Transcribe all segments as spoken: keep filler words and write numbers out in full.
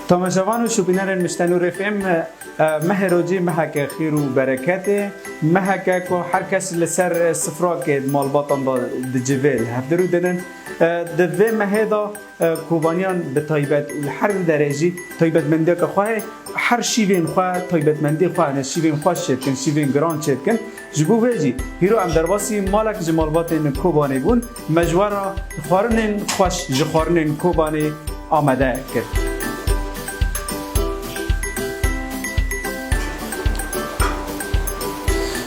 Temaşevan û şopînerên Miştenûrê F M, e, mehê rojî meheke xêr û bereketê, meheke ku her kes li ser sifrakê di malbatan de dicive li hevdir û dinin. E, di vê mehê de, e, Kobaniyan bi taybet û li her derê jî taybetmendiyeke xwe heye. Her şîvên xwe taybetmendiyê xwe hene, şîvên xweş çêdikin, şîvên giran çêdikin. Ji bo vê jî hîro em derbasî malek ji malbatên Kobanê bûn, me ji we re xwarinên xweş ji xwarinên Kobanê amade kir.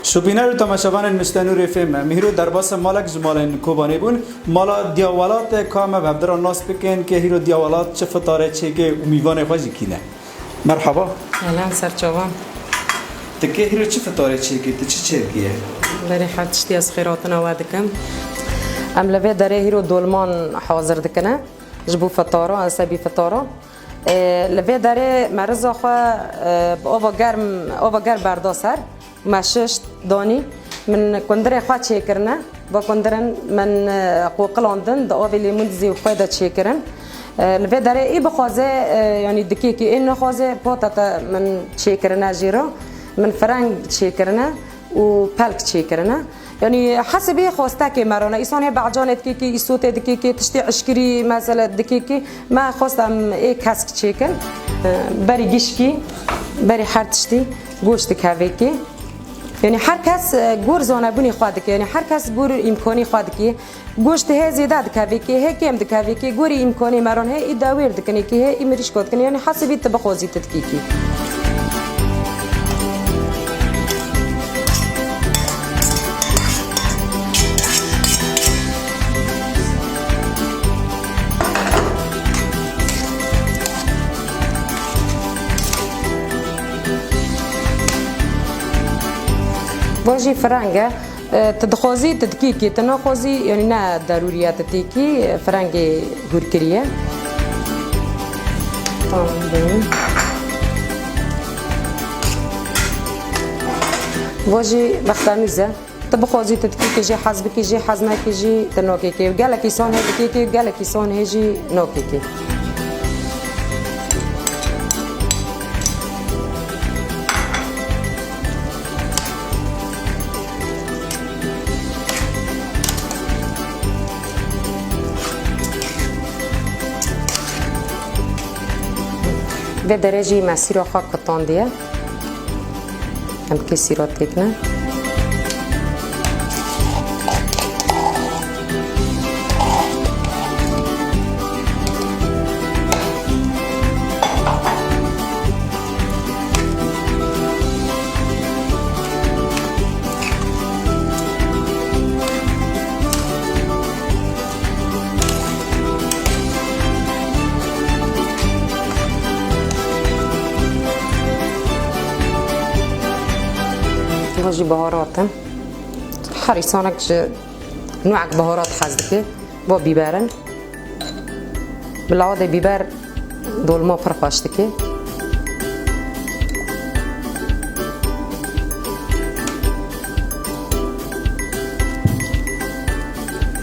Şopîner û temaşevanên Miştenûrê F M, em hîro derbasa malek ji malên Kobanê bûn. Mala Diyawelat e, ka me bi hevdira nas bikin ke hîro Diyawelat çi fitarê çêke û mîvanê xwe jî kî ne. Merhaba. Selam, serçavan. Ti kê hîro çi fitarê çêkê, ti çi çêkiye? Berê her tiştî ez xêratina we dikim. Em li vê derê hîro dolman hazir dikine. Ji bo fitara, ez sebî fitara. Ê, li vê derê me riza xwe, e, bi ava germ, ava germ berda ser. Me şişt, danî, min kundirê xwe çêkirine. Va kundirin min, e, qoqilandin, di avê lêmûn dizî xwe de çêkirin. E, li vê derê ê bixwaze, e, yanî dikêkî ê nexwaze, patata min çêkirine jê re. Min fireng çêkirine û pelk çêkirine. Yanî hesibê xwestekê me re ne. Îsan hê becanê dikêkî, îsotê dikêkî, tiştê eşkirî, mesele dikêkî. Me xwest em ê kesk çêkin. E, berî gişkî, berî her tiştî goşt dikevêkî. Yanî her kes, e, gor zanebûnê xwe dike, yanî her kes gor îmkanî xwe dike. Goşt hê zêde dikevê kê, hê kêm dikevê kê, gorî îmkanê me ron hê, î dawêr dikinê kê, hê î mirîşko dikinê, yanî hesibî tu bixwazî tu dikî kê. Bo jî fireng e. E, tu dixwazî, tu dikî kî, tu naxwazî, yanî ne derûrî ye tu têkî, e, firengê hûr kiriye. Tamam, bû. Bo jî bextemîz e. Tu bixwazî, tu dikî kî jê hez bikî, jê hez nekî jî tu nakê kî. Gelekî son hê dikî kî, gelekî son hê jî nakê kî. Vê derê jî me sîra xwe kutandiye. Em kê sîra têkine. Ev jî baharat in. Her îsanek ji nûek baharat hez dike. Bo bîber in. Bila de bîber dolma pir xweş dike.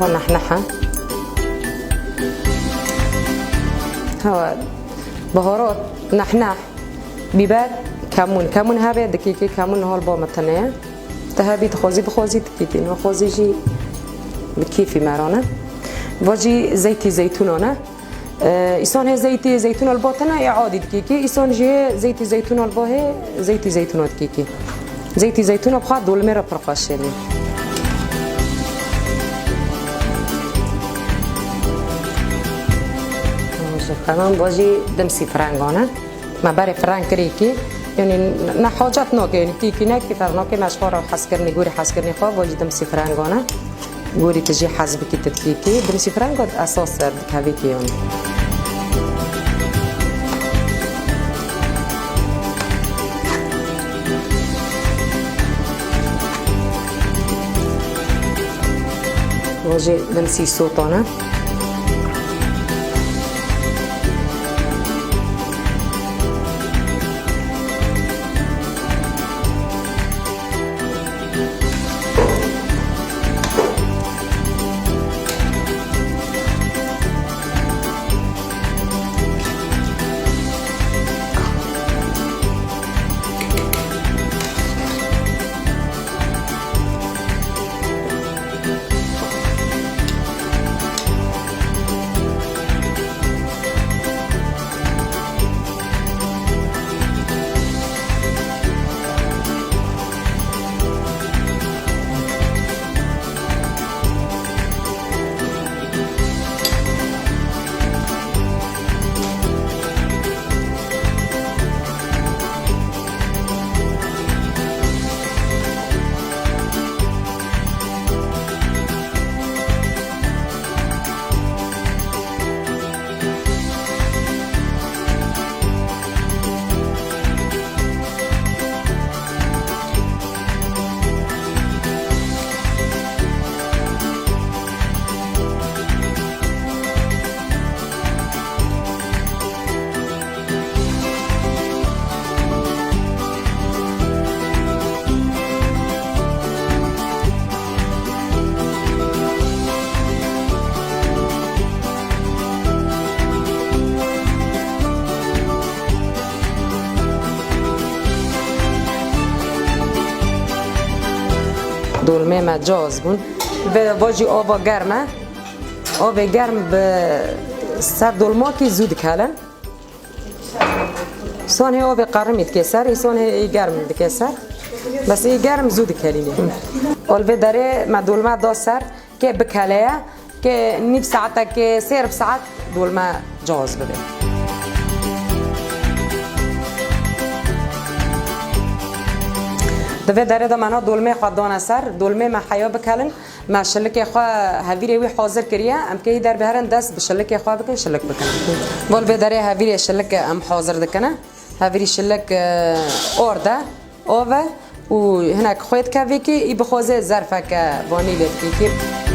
Bo nehneha. Hewa, baharat, nehneh, bîber, kemûn. Kemûn hebe dikî kî, kemûn hol bo mitine ye. Te hebî dixwazî, bixwazî dikî kî, naxwazî jî bi kêfî me re ne. Va jî zeytî zeytûnan e. E, îsan hê zeytê zeytûna li ba tune ê adî dikê kî, îsan jî hê zeytê zeytûna li ba hê zeytê zeytûna dikê kî. Zeytê zeytûna bi xwe dolmê re pir xweş ênê. Tamam, va jî dimsî firengan e. Me berê fireng kirê kî, yanî ne hacet nake, yanî tîkî ne kî fernake, me ji xwe re hezkirinê, gorî hezkirinê xwe, va jî dimsî firengan e. Gorî tu jî hez bikî tu dikî kî, dimsî firengan esas ser dikevê kî yanî. Va jî dimsî sotan e. Ê me caz bûn. Vê bo jî ova germ e. Ovê germ bi ser dolmakî zû dikelin. Sonê ovê qerimî dike ser, îsonê î germ dike ser. Bes î germ zû dikelîne. Ol vê derê me dolma da ser, kê bikeleye, kê nîv saetekê, sêr bi saet dolma caz bibe. Di vê derê de me na dolmê xwe dane ser, dolmê me heya bikelin. Me şilikê xwe, hevîrê wî hazir kiriye. Em kê hî derbiherin dest bi şilikê xwe bikin, şilik bikin. Bol vê derê hevîrê şilik em hazir dikine. Hevîrî şilik, e, orde, ove û hinek xwê dikevî kî, î bixwaze zerfeke vanî lê dikî kî.